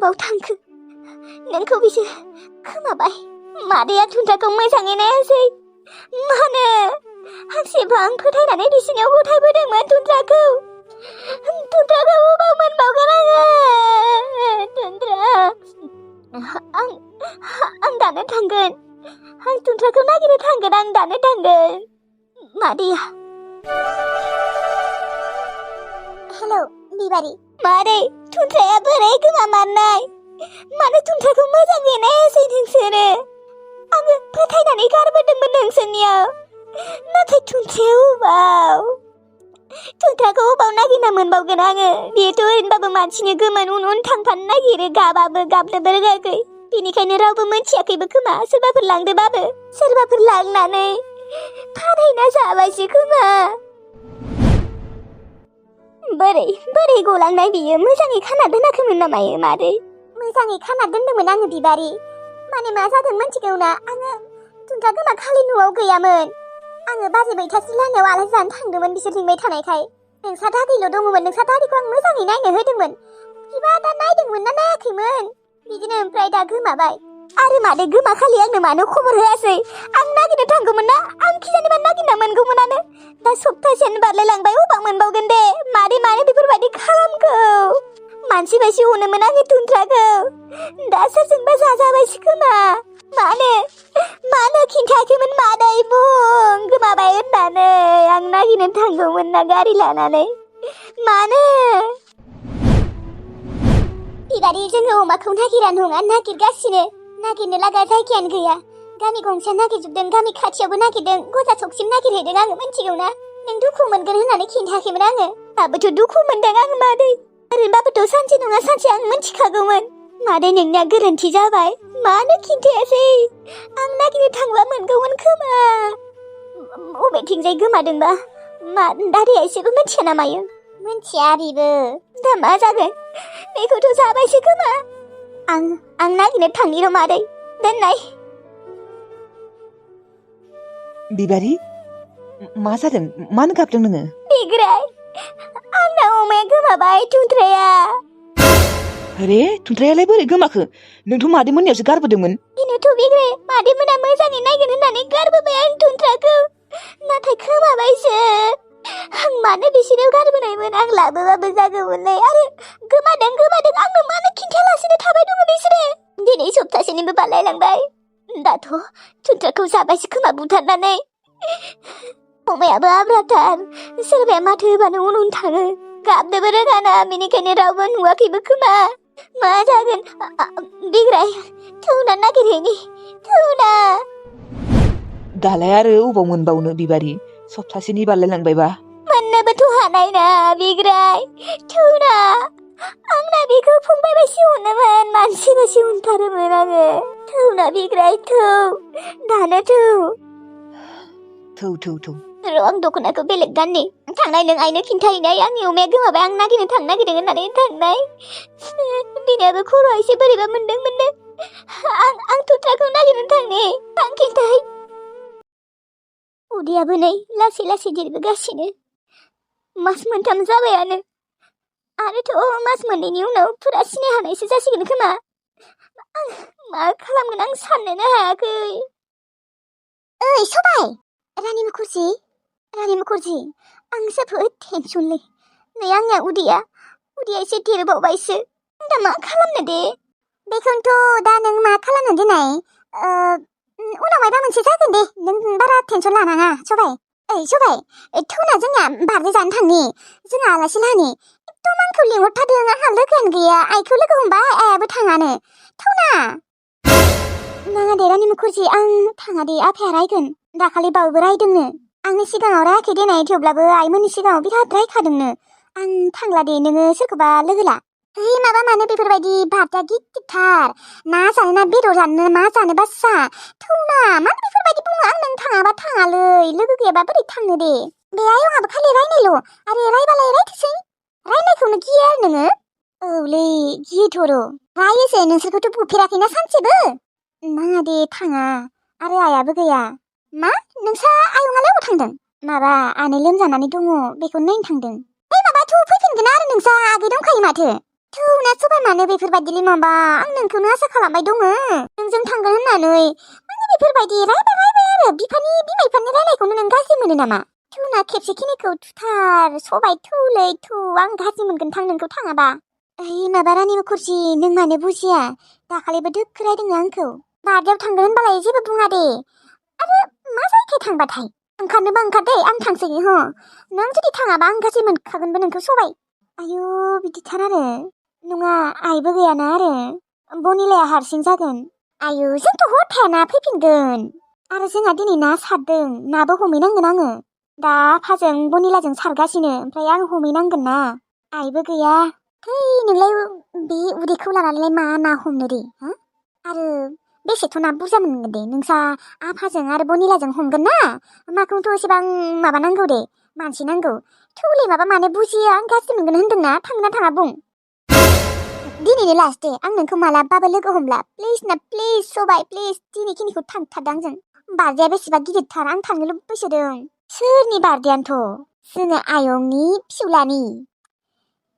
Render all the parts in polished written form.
अबाव थांखो? नोंखौ बिसोर खोमाबाय। मादैया थुनथ्राखौ मोजाङै नायासै। मानो? हांसेबो आं फोथायनानै बिसिनियाव गथायबोदोंमोन थुनथ्राखौ। थुनथ्राखौ अबाव मोनबावगोन आङो? थुनथ्रा, आं दानो थांगोन। आं थुनथ्राखौ नागिरनो थांगोन। आं दानो थांगोन। मादैया। हेलौ बिबारि। मादै, थुनथ्राया बोरै गोमामारनाय? मानो थुनथ्राखौ मोजाङै नायासै नोंसोरो? आङो फोथायनानै गारबोदोंमोन नोंसोरनियाव। नाथाय थुनथ्राया अबाव? थुनथ्राखौ अबाव नागिरना मोनबावगोन आङो? बेथ' ओरैनोबाबो मानसिनि गोमोन उन उन थांफानो नागिरो, गाबाबो गाबनोबो रोङाखै। बेनिखायनो रावबो मोनथियाखैबो खोमा। सोरबाफोर लांदोबाबो सोरबाफोर लांनानै फानहैना जाबायसो खोमा। बोरै गलांनाय बियो? मोजाङै खाना दोनाखैमोन नामा मादै? मोजाङै खाना दोनदोंमोन आङो बिबारि। माने मा जादों मिथिगौ ना? आङो थुनथ्रा गोमा खालि न'आव गैयामोन। आङो बाजै बैथासि लाहानियाव आलासि जानो थांदोंमोन बिसोर लिंबाय थानायखाय। नोंसा दादैल' दङमोन। नोंसा दादैखौ आं मोजाङै नायनो होदोंमोन। बिबा दा नायदोंमोन ना नायाखैमोन? बिदिनो ओमफ्राय दा गोमाबाय। आरो मादै गोमा खालि आंनो मानो खबर होआसै? आं नागिरनो थांगौमोन ना? आं खिजानिबा नागिरना मोनगौमोनानो। दा सप्तासेयानो बारलायलांबाय। अबाव मोनबावगोन दे? मादै मानो बेफोरबायदि खालामखो? मानसि बायदि अनोमोन आङो थुनथ्राखौ। दा सोरजोंबा जाजाबायसो खोमा। मानो खिन्थायाखैमोन मादै? बुं गोमाबाय होननानै। आं नागिरनो थांगौमोन ना गारि लानानै। मानो? बिबारि, जोङो अमाखौ नागिरा नङा, नागिरगासिनो। नागिरनो लागा जायगायानो गैया। गामि गंसेया नागिरजोबदों, गामि खाथियावबो नागिरदों, गजा सकसिम नागिरहैदों आङो। मिथिगौ ना? नों दुखु मोनगोन होननानै खिन्थायाखैमोन आङो। दाबोथ' दुखु मोनदों आङो मादै। ओरैनोबाबोथ' सानसे नङा सानसे आं मिथिखागौमोन। मादै, नोंनिया गोरोन्थि जाबाय। मानो खिन्थायासै? आं नागिरनो थांबा मोनगौमोन खोमा। अबेथिंजाय गोमादोंबा? दादैया एसेबो मिथिया ना मायो? मिथिया बेबो। दा मा जागोन? बेखौथ' जाबायसो खोमा। आं नागिरनो थांनि र' मादै। दोननाय। बिबारि, मा जादों? मानो गाबदों नोङो? बिग्राय, आंना अमाया गोमाबाय। थुनथ्राया। अरे, थुनथ्रायालाय बोरै गोमाखो? नोंथ' मादै मोननियावसो गारबोदोंमोन। बेनोथ' बिग्राय, मादै मोना मोजाङै नायगोन होननानै गारबोबाय आं थुनथ्राखौ। नाथाय खोमाबायसो। आं मानो बिसोरनाव गारबोनायमोन? आं लाबोबाबो जागौमोनलै। आरो गोमादों आंनो मानो खिन्थायालासिनो थाबाय दङ बिसोरो? दिनै सप्तासेनिबो बारलायलांबाय। दाथ' थुनथ्राखौ जाबायसो खोमा बुथारनानै। अमायाबो आब्राथार। सोरबाया माथो होबानो उन उन थाङो। गाबनोबो रोङाना, बेनिखायनो रावबो नुवाखैबो खोमा। मा जागोन? बिग्राय, थौना नागिरहैनि। थौना। दालाय आरो अबाव मोनबावनो बिबारि? सप्तासेनि बारलायलांबायबा। मोननोबोथ' हानाय ना बिग्राय। थौना। आंना बेखौ फंबाय बायदि अनोमोन, मानसि बायदि अनथारोमोन आङो। थौना बिग्राय, थौ। दानो थौ। र' आं दख'नाखौ बेलेग गाननि। थांनाय नों आइनो खिन्थाहैनाय आंनि अमाया गोमाबाय, आं नागिरनो थांनो नागिरदों होननानै थांनाय। बिनियाबो खर'आ एसे बोरैबा मोनदों। आं थुनथ्राखौ नागिरनो थांनि। आं खिन्थाहै। उदैयाबो नै लासै लासै देरबोगासिनो। मास मोनथाम जाबायानो। आरोथ' मास मोननैनि उनाव फुरा सिनाय हानायसो जासिगोन खोमा। आं मा खालामगोन आं साननोनो हायाखै। ओइ सबाय, रानि मुखुरजि, आं जोबोद टेनसनलै। नै आंनिया उदैया एसे देरबावबायसो। दा मा खालामनो दे? बेखौनोथ' दा नों मा खालामनो देनाय? उनाव माबा मोनसे जागोन दे। नों बारा टेनसन लानाङा सबाय। ओइ सबाय, थौना जोंना बार्थडे जानो थांनि। जोंहा आलासि लाहानि। एकदम आंखौ लिंहरथारदों। आंहा लोगोआनो गैया। आइखौ लोगो हमबाय, आइयाबो थाङानो। थौना। नाङा दे रानि मुखुरजि, आं थाङा दे। आफाया रायगोन। दाखालि बावैबो रायदोंनो। आंनि सिगाङाव रायाखै देनाय, थेवब्लाबो आइमोननि सिगाङाव बिराद रायखादोंनो। आं थांला दे, नोङो सोरखौबा लोगो ला। मानो बेफोरबायदि बार्थडेआ गिदिरथार। ना जानो ना बेदर जानो, मा जानो बासा। थौना, मानो बेफोरबायदि बुङो? आं नों थाङाबा थाङालै। लोगो गैयाबा बोरै थांनो दे? बे आयंआबो खालि रायनायल'। आरो रायबालाय रायथोसै। रायनायखौनो गियो आरो नोङो? औलै, गियोथ' र'। रायोसो, नोंसोरखौथ' बुफेराखैना सानसेबो। नाङा दे, थाङा। आरो आइयाबो गैया। मा? नोंसा आयंआलाय अबाव थांदों? माबा, आनै लोमजानानै दङ, बेखौनो नायनो थांदों। माबाथ' फैफिनगोन आरो नोंसा आगै दंखायो माथो। थौना सबाय मानो बेफोरबायदि लिमाबा आं नोंखौनो आसा खालामबाय दङ नोंजों थांगोन होननानै आंनि बेफोरबायदि रायबाय आरो बिमा बिफानि रायनायखौनो नों गाज्रि मोनो नामा थौना खेबसेखिनिखौ थुथार सबाय थौलै थौ आं गाज्रि मोनगोन थां नोंखौ थाङाबा ओइ माबा रानि मुखुर्जी नों मानो बुजिया दाखालिबो दोखो रायदों आंखौ बार्डेआव थांगोन होनबालाय जेबो बुङा दे आरो मा जायखो थांबाथाय ओंखारनोबा ओंखार दे आं थांसै नों जुदि थाङाबा आं गाज्रि मोनखागोनबो नोंखौ सबाय आयु बिदिथार आरो नङा आइबो गैयाना आरो बनिलाया हारसिं जागोन आयु जोंथ' हर थायाना फैफिनगोन आरो जोंहा दिनै ना सारदों नाबो हमहैनांगोन आङो दा आफाजों बनिलाजों सारगासिनो ओमफ्राय आं हमहैनांगोन ना आइबो गैया है नोंलाय बे उदैखौ लानानैलाय मा ना हमनो दे हो आरो बेसेथ' ना बुरजा मोनगोन दे नोंसा आफाजों आरो बनिलाजों हमगोन ना माखौथ' एसेबां माबा नांगौ दे मानसि नांगौ थौले माबा मानो बुजिया आं गाज्रि मोनगोन होन्दोंना थांना थाङा बुं दिनैनो लास्ट दे आं नोंखौ मालाबाबो लोगो हमला प्लिज ना प्लिज सबाय प्लिज दिनैखिनिखौ थांथारदों आंजों बार्डेआ बेसेबा गिदिरथार आं थांनो लुबैसोदों सोरनि बार्डेआनोथ' जोङो आयंनि फिसौलानि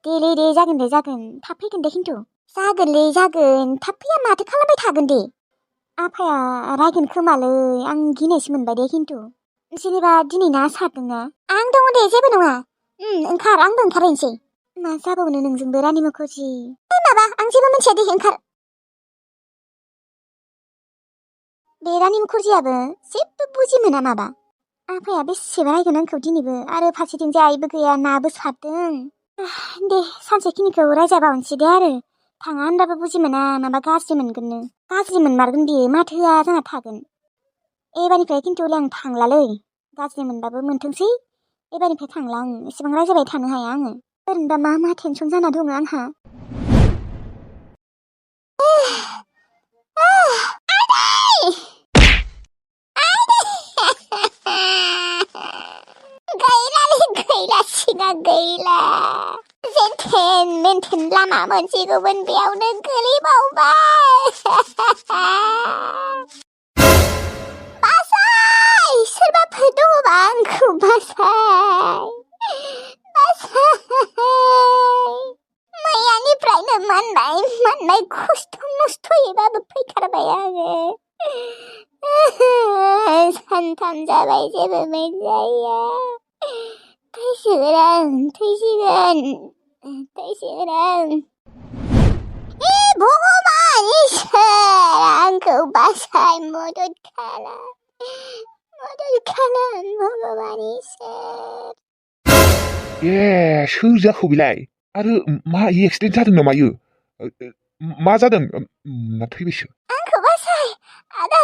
दे जागोन थाब फैगोन दे खिन्थु जागोनलै जागोन थाब फैया माथो खालामबाय थागोन दे आफाया रायगोन खोमालै आं गिनायसो मोनबाय दे खिन्थु जेनेबा दिनै ना सारदोंना आं दङ दे जेबो नङा ओंखार आंबो ओंखारहैनोसै मा जाबावनो नोंजोंबो रानि मुखुर्जी माबा आं जेबो मिथिया दे ओंखार बे रानि मुखुर्जीयाबो जेबो बुजि मोना माबा आफाया बेसेबा रायगोन आंखौ दिनैबो आरो फारसेथिं जे आइबो गैया नाबो सारदों दे सानसेखिनिखौ रायजाबावनोसै दे आरो थाङा होनबाबो बुजि मोना माबा गाज्रि मोनगोननो गाज्रि मोनमारगोन बियो माथो होआ जोंहा थागोन एबारनिफ्राय खिन्थु आं थांलालै गाज्रि मोनबाबो मोनथोंसै एबारनिफ्राय थांला आं एसेबां रायजाबाय थानो हाया आङो ओरैनोबा मा टेनसन जाना दङ आंहा गैला सिना गैला जेनथेन मेनथेन लामा मोनसेखौमोन बेयावनो गोलैबावबाय बासाय सोरबाफोर दङबा आंखौ बासाय मैयानिफ्रायनो माननाय खस्थ' मस्थ'यैबाबो फैथारबाय आङो सानथाम जाबाय जेबो मोनजाया थैसिगोन आं भगवान इसोर आंखौ बासाय मदद खालाम भगवान इसोर सोर जाखो बेलाय आरो मा एक्सिडेन्ट जादों नामा इयो मा जादों ना थैबायसो आंखौ बासाय आदा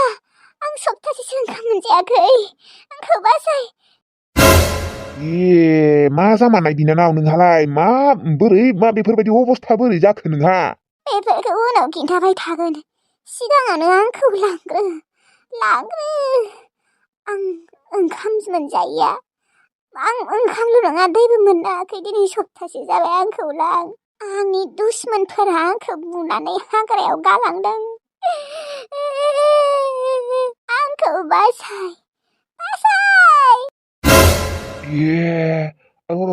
आं सप्तासेसो ओंखाम मोनजायाखै आंखौ बासाय मा जामारनाय बिनानाव नोंहालाय बोरै बेफोरबायदि अबस्था बोरै जाखो नोंहा बेफोरखौ उनाव खिन्थाबाय थागोन सिगाङावनो आंखौ लांग्रो आं ओंखाम मोनजायैया आं ओंखामल' नङा दैबो मोनाखै दिनै सप्तासे जाबाय आंखौ आंनि दुश्मनफोरा आंखौ बुनानै हाग्रायाव गालांदों आंखौ बासाय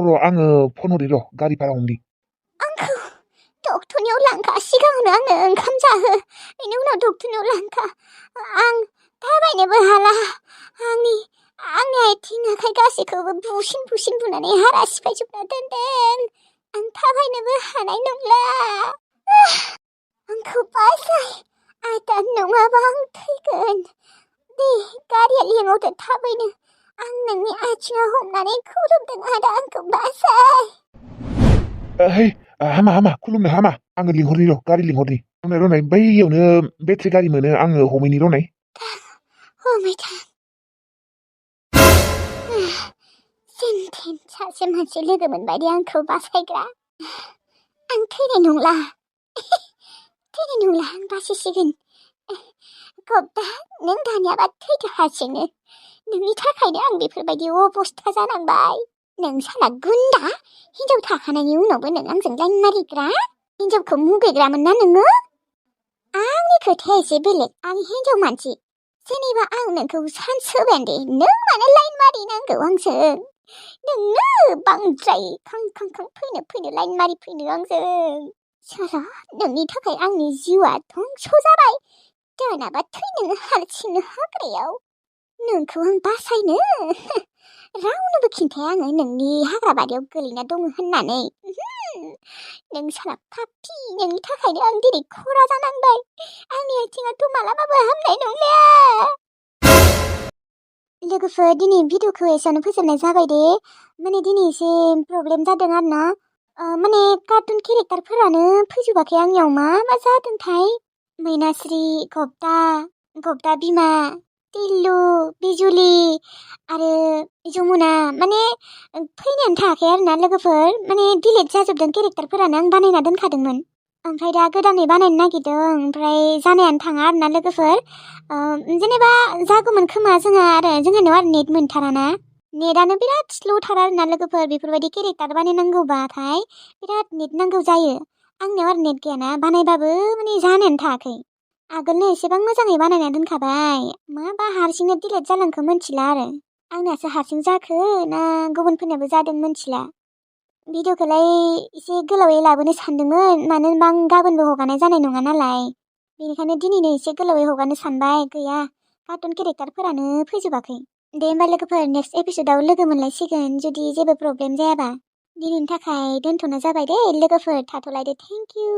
र' आङो फन हरनि र' गारि भारा हमनि आंखौ डक्टरनियाव लांखा सिगाङावनो आंनो ओंखाम जाहो बेनि उनाव डक्टरनियाव लांखा आं थाबायनोबो हाला आंनि आथिं आखाइ गासैखौबो बुसिन बुनानै हारा सिफायजोबना दोनदों आं थाबायनोबो हानाय नंला आंखौ बासाय आदा नङाबा आं थैगोन दे गारिया लिंहरदो थाबैनो आं नोंनि आथिङाव हमनानै खुलुमदों आदा आंखौ बासाय हामा खुलुमनो हामा आङो लिंहरनि र' गारि लिंहरनि र'नाय बैयावनो बेटारि गारि मोनो आङो हमैनि र'नाय हमै था जेनथेन सासे मानसि लोगो मोनबाय दे आंखौ बासायग्रा आं थैनाय नंला आं बासिसिगोन गब्दा नों दानियाबा थैदो हारसिंनो नोंनि थाखायनो आं बेफोरबायदि अबस्था जानांबाय नों साला गुन्दा हिनजाव थाखानायनि उनावबो नों आंजों लाइन मारिग्रा हिनजावखौ मुगैग्रामोन ना नोङो आंनि खोथाया एसे बेलेग आं हिनजाव मानसि जेनेबा आं नोंखौ चान्स होबाय दे नों मानो लाइन मारिनांगौ आंजों नोंनो बांद्राय खां फैनो लाइन मारि फैनो आंजों सारा नोंनि थाखाय आंनि जिउआ धंस' जाबाय दानाबा थैनो हारसिंनो हाग्रायाव नोंखौ आं बासायनो रावनोबो खिन्थाया आङो नोंनि हाग्राबारियाव गोलैना दङ होननानै नों सारा पापि नोंनि थाखायनो आं दिनै खरा जानांबाय आंनि आथिङाथ' मालाबाबो हामनाय नंला लोगोफोर दिनै भिडिअखौ एसेयावनो फोजोबनाय जाबाय दे माने दिनै एसे प्रब्लेम जादों आरो ना माने कार्टुन केरेक्टारफोरानो फैजोबाखै आंनियाव मा जादोंथाय मैनास्रि गप्ता बिमा टिल्लु बिजुलि आरो जमुना माने फैनायानो थायाखै आरो ना लोगोफोर माने डिलिट जाजोबदों केरेक्टारफोरानो आं बानायना दोनखादोंमोन ओमफ्राय दा गोदानै बानायनो नागिरदों ओमफ्राय जानायानो थाङा आरो ना लोगोफोर जेनेबा जागौमोन खोमा जोंहानाव आरो नेट मोनथाराना नेटानो बिराद स्ल'थार आरो ना लोगोफोर बेफोरबायदि केरेक्टार बानायनांगौबाथाय बिराद नेट नांगौ जायो आंनियाव आरो नेट गैयाना बानायबाबो माने जानायानो थायाखै आगोलनो एसेबां मोजाङै बानायना दोनखाबाय माबा हारसिंनो डिलिट जालांखो मिथिला आरो आंनासो हारसिं जाखो ना गुबुनफोरनाबो जादों मिथिला भिडिअखौलाय एसे गोलावै लाबोनो सानदोंमोन मानो होनबा आं गाबोनबो हगारनाय जानाय नङा नालाय बेनिखायनो दिनैनो एसे गोलावै हगारनो सानबाय गैया कार्टुन केरेक्टारफोरानो फैजोबाखै दे होमबा लोगोफोर नेक्स्ट एपिसोडाव लोगो मोनलायसिगोन जुदि जेबो प्रब्लेम जायाबा दिनैनि थाखाय दोनथ'नाय जाबाय दे लोगोफोर थाथ'लायदो थेंक इउ